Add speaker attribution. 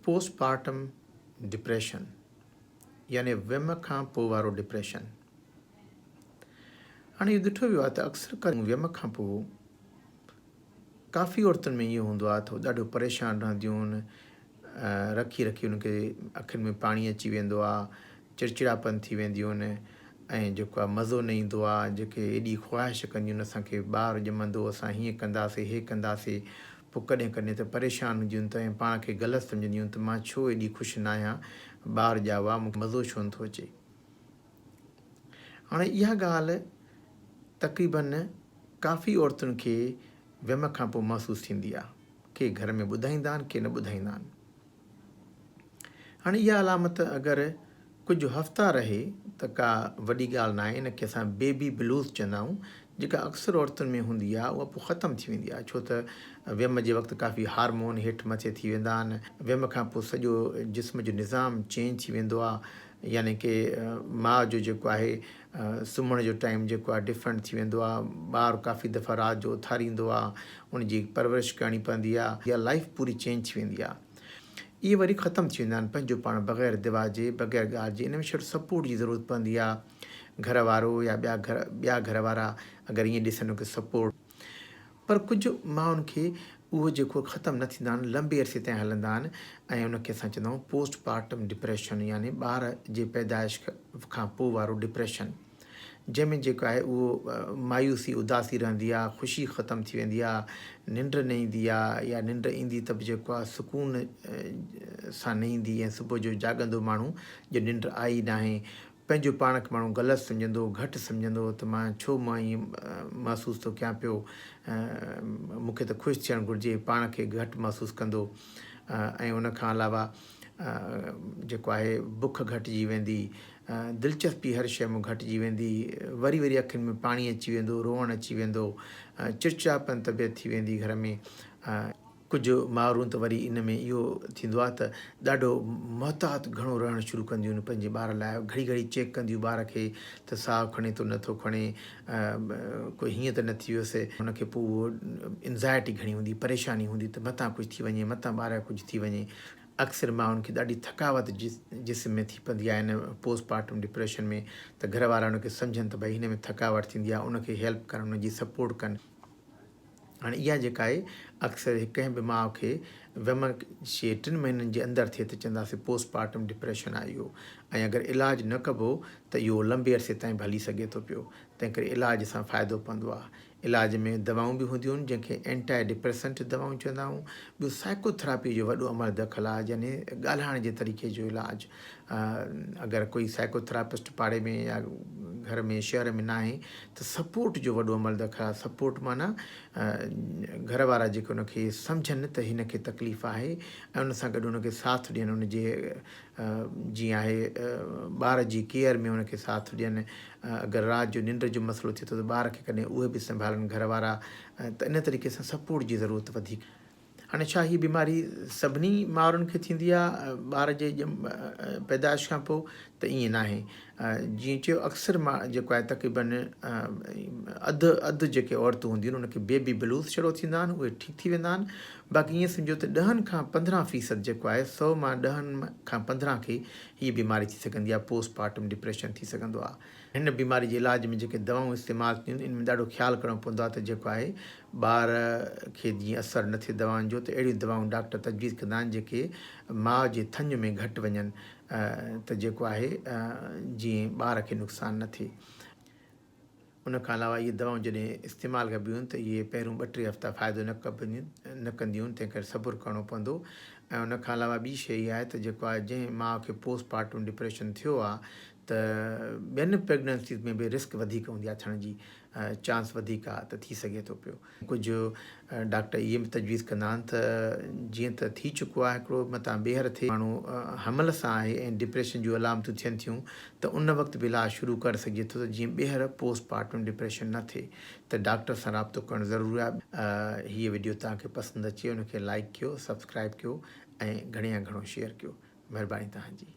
Speaker 1: Post partum depression يعني ويم کان پوء وارو ڊپريشن. هاڻي اهو ڏٺو ويو آهي ته اڪثر ڪري ويم کان پوء ڪافي عورتن ۾ اهو هوندو آهي ته هو ڏاڍو پريشان رهنديون آهن، رکي رکي انهن کي اکين ۾ پاڻي اچي ويندو آهي، چڙچڙاپن ٿي وينديون آهن ۽ جيڪو آهي مزو نه ايندو آهي، جيڪي ايڏي خواهش ڪنديون آهن اسان کي ٻار ڄمندو اسان هيئن ڪنداسي هي ڪنداسي پوء ڪڏهن ڪڏهن ته پريشان هونديون آهن ته ۽ پاڻ کي غلط سمجهنديون آهن ته مان ڇو ايڏي خوش ناهيان ٻار ڄائو آهي مون کي مزو ڇو نٿو اچي. هاڻي اها ڳالهه تقريبن ڪافي عورتن کي ويم کان پوء محسوس ٿيندي آهي. ڪي گهر ۾ ٻڌائيندا آهن ڪي نه ٻڌائيندا آهن. هاڻي اها علامت اگر ڪجهه هفتا رهي ته ڪا وڏي ڳالهه ناهي ان کي اسان بيبي بلوز چوندا آهيون جيڪا اڪثر عورتن ۾ هوندي آهي اها پوء ختم ٿي ويندي آهي ڇو ته ويم جي وقت ڪافي هارمون هيٺ مٿي ٿي ويندا آهن ويم کان پوء سڄو جسم جو نظام چينج ٿي ويندو آهي يعني ڪي ماء جو جيڪو آهي سمهڻ جو ٽائيم جيڪو آهي ڊفرنٽ ٿي ويندو آهي ٻار ڪافي دفعا رات جو اٿاريندو آهي ان جي پرورش ڪرڻي پوندي آهي يا لائف پوري چينج ٿي ويندي آهي اهي وري ختم ٿي ويندا آهن پنهنجو پاڻ بغير دوا جي بغير ڳالهه جي ان ۾ شرط سپورٽ جي ضرورت پوندي آهي گهر وارو يا ٻيا گهر ٻيا گهر وارا اگر ائين ڏسن ان کي سپورٽ پر ڪجهه مائن کي اهو جيڪو ختم نه ٿيندا آهن لمبي عرصي تائين هلندا آهن ۽ ان کي اسان چوندا آهيون پوسٽ پارٽم ڊپريشن يعني ٻار جي پيدائش کان پوء وارو ڊپريشن جنهن ۾ جيڪو آهي اهو مايوسي اداسي رهندي آهي، خوشي ختم ٿي ويندي آهي، ننڊ نه ايندي آهي يا ننڊ ايندي ته به جيڪو آهي سڪون سان نه ايندي ۽ صبح جو جاڳندو ماڻهو جو ننڊ آئي ناهي پنهنجو پاڻ کي ماڻهو غلط سمجهندو گهٽ سمجهندو ته مان ڇو مان ائين محسوس ٿو ڪيان پيو مون کي ته خوش ٿيڻ گهرجي پاڻ کي گهٽ محسوس ڪندو ۽ ان کان علاوه جيڪو آهي بک گهٽجي ويندي دلچسپي هر شيء ۾ گهٽجي ويندي، وري وري اکين ۾ پاڻي اچي ويندو، روئڻ اچي ويندو، چڙچڙاپن طبيعت ٿي ويندي گهر ۾. ڪجهه مائرون ته وري ان ۾ اهو ٿيندو آهي ته ڏاڍو محتاط گهڻو رهڻ شروع ڪنديون آهن پنهنجي ٻار لاء گهڙي گهڙي چيڪ ڪنديون ٻار کي ته ساهه کڻي ٿو نه ٿو کڻي ڪوئي هيئن ته نه ٿي ويس هن کي پوء اهو انزائٽي گهڻي هوندي پريشاني هوندي ته متان ڪجهه ٿي وڃي متان ٻار کي ڪجهه ٿي وڃي اڪثر مائن کي ڏاڍي ٿڪاوت جسم ۾ ٿي پوندي آهي ان پوسٽ پارٽم ڊپريشن ۾ ته گهر وارا ان کي سمجهن ته ڀئي هن ۾ ٿڪاوٽ ٿيندي آهي ان کي هيلپ ڪن ان جي سپورٽ ڪن. هاڻي اها جيڪا آهي اڪثر ڪنهن به ماء کي ويم جي ٽن مهينن جي اندر ٿئي ته چونداسين پوسٽ پارٽم ڊپريشن آهي اهو ۽ اگر علاج نه ڪبو ته اهو لنبي عرصي تائين به هلي سگهي ٿو پيو تنهن ڪري علاج سان فائدو پوندو آهي. علاج ۾ دوائون به هونديون آهن جنهن کي اينٽاء ڊپريسنٽ دوائون چوندا آهيون. ٻيو سائيڪو ٿراپي جو وڏو عمل دخل آهي يعني ڳالهائڻ جي طريقي جو علاج. اگر ڪوئي سائيڪو ٿراپسٽ پاڙي ۾ يا گهر ۾ شهر ۾ ناهي ته سپورٽ جو وڏو عمل دخل آهي. سپورٽ معنيٰ گهر وارا جيڪي ان کي سمجهن ته هن کي تڪليف آهي ۽ ان سان گڏ ان کي ساٿ ڏين ان جي جيئن آهي ٻار جي ڪيئر ۾ ان کي ساٿ ڏين اگر رات جو ننڊ جو مسئلو ٿئي ٿو ته ٻار کي ڪڏهن اهي به سنڀالن گهر وارا ته ان طريقي سان سپورٽ جي ضرورت وڌيڪ. هاڻي ڇا هي بيماري سڀني مائرن کي ٿيندي آهي ٻار جي ڄم پيدائش کان پوء ته ائين ناهي جيئن چيو اڪثر ما جيڪو آهي تقريبن اڌ اڌ جيڪي عورتون هونديون آهن ان کي بيبي بلوز شروع ٿيندا آهن اهي ٺيڪ ٿي ويندا آهن باقي ائين سمجهو ته ڏهن کان 15 فيصد جيڪو آهي سو مان ڏهن کان 15 کي هيء بيماري ٿي سگهندي آهي، پوسٽ پارٽم ڊپريشن ٿي سگهندو آهي. هن بيماري جي علاج ۾ جيڪي دوائون استعمال ٿينديون آهن، ان ۾ ڏاڍو خيال ڪرڻو پوندو آهي ته جيڪو آهي ٻار کي جيئن اثر نه ٿئي دوائن جو ته اهڙيون دوائون ڊاڪٽر تجويز ڪندا آهن جيڪي ماء جي ٿڃ ۾ گهٽ وڃن ته جيڪو آهي جيئن ٻار کي نقصان نه ٿئي. ان کان علاوه اهي دوائون جڏهن استعمال ڪبيون ته اهي پهريون ٻه ٽي هفتا فائدو نه ڪبنديون نه ڪنديون تنهن ڪري صبر ڪرڻو پوندو ۽ ان کان علاوه ٻي شيء اها آهي ته جيڪو آهي جنهن ماء کي پوسٽ پارٽم ڊپريشن ٿيو آهي ته ٻين پريگننسيز ۾ به رسڪ وڌيڪ هوندي آهي ٿيڻ جي چانس وڌيڪ آهي ته ٿي سگهي ٿو پيو. ڪجهه ڊاڪٽر اهي به تجويز ڪندا آهن ته جيئن ته ٿي چڪو آهي هڪڙو متان ٻيهر ٿئي ماڻهو حمل سان آهي ۽ ڊپريشن جون علامتون ٿين ٿيون ته ان وقت به علاج شروع ڪري سگهجي ٿو ته جيئن ٻيهر پوسٽ پارٽم ڊپريشن نه ٿئي ته ڊاڪٽر سان رابطو ڪرڻ ضروري آهي. هيء وڊيو توهان کي پسند اچي ان کي لائيڪ ڪيو سبسڪرائيب ڪيو ۽ گهڻي کان گهڻو شيئر ڪيو مهرباني توهان جي.